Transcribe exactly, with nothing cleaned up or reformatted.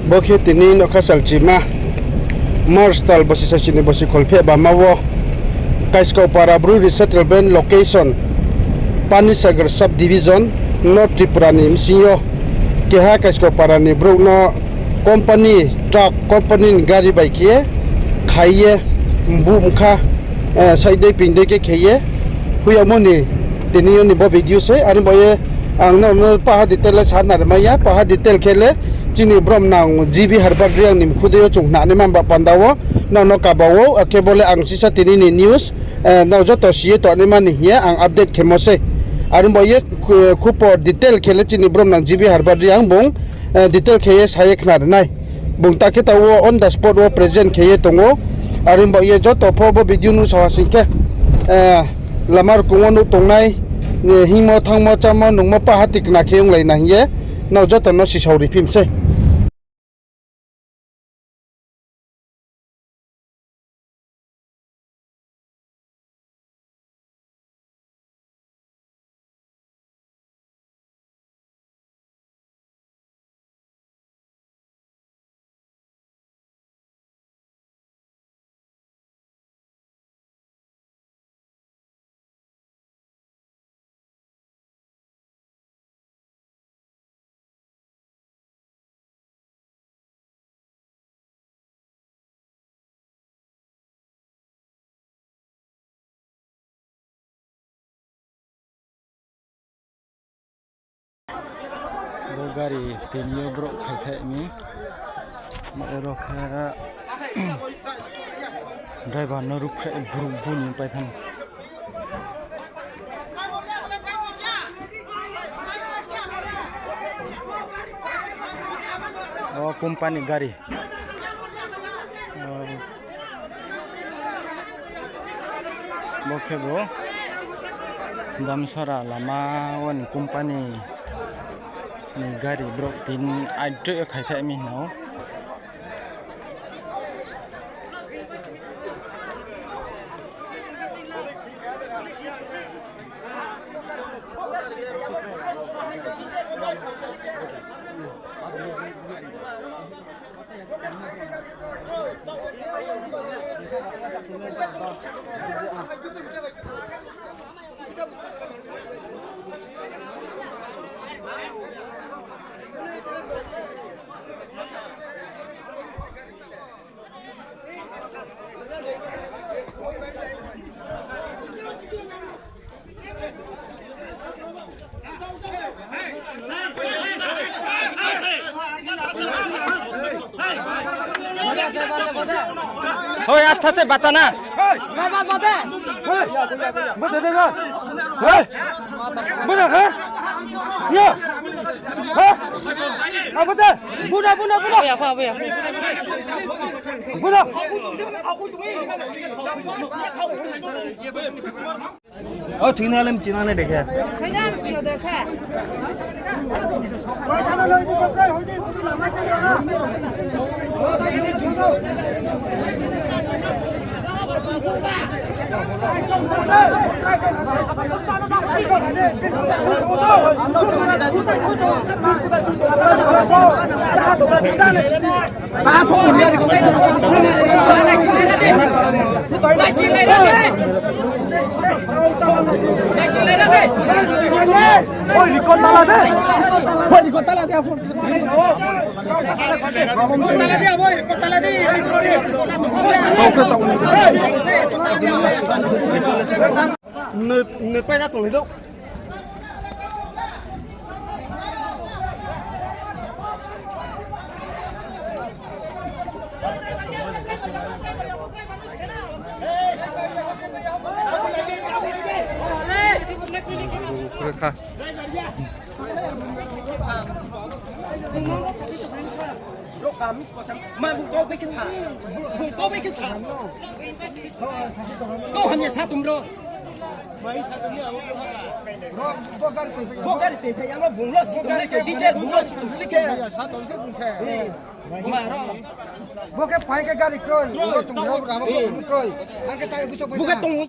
Bo khe tini no kha salchima March tal bosi sasi ni bosi kholpheh bama wo Kaiskau para Bru resettlement location, Panisagar sub division, North Tripura ni bsing yo keha Kaiskau para ni brouh no company, truck company ni gari bai khe khai ye bu mkha, saidei pingdei khe khe ye hoih yagmo ni tini yo ni bo video se. Are ba ye ang nrao no paha detail le sa nari mai ya, paha detail khe le chini brom nang G B Harbadri ang ni mkhu dei yo chung hna naima ba panda wo nrao no kaba ou, akhe bo le ang sisa tini ni news, nrao joto si ye tongnaima ni hing ye ang update khemo sei. Are ba ye khupor detail khe le chini brom nang G B Harbadri ang bung detail khe ye sa ye khna ri nai. Bung ta khe ta wo on the spot wo present khe ye tong ou. Are ba ye joto pho bo video nuh sa ha sing khe, lama rkong wo nuh tongnai, hingmo, thanngmo, chámo, nungmo, paha tikna khe onglai na hing ye nrao joto no sisao ri phim sei. Bo gari tini yo brouh khaithai mi. Ma aro khe driver no ruhphreh brouh buni paithang. O company gari. Bo khe bo Damsora lama wo ni company ni gari brouh tin aidroih yo khaithai mi hna ou. Hoi, acha se bata na. Buna, buna, buna. Buna. O, thina lem china ne dekhe. Oi, record tala de. Oi, record tala de, phone. Record tala de, record tala de. Nung, nung pai na tong le do. Kha. Bro, kami sepasang. Ma, bung kau bai khe sa. Bung kau bai khe sa. Kau hamya sa tong, bro. Bro, bo gari tui phai ya. Bo gari tui phai ya, ma bung lo si tong, bung lo si tong, sli khe. Ma, bro. Bo khe phai khe gari kroi, bro, tong, bro, rama kroi. Ang khe tai guso bai. Bo khe tong,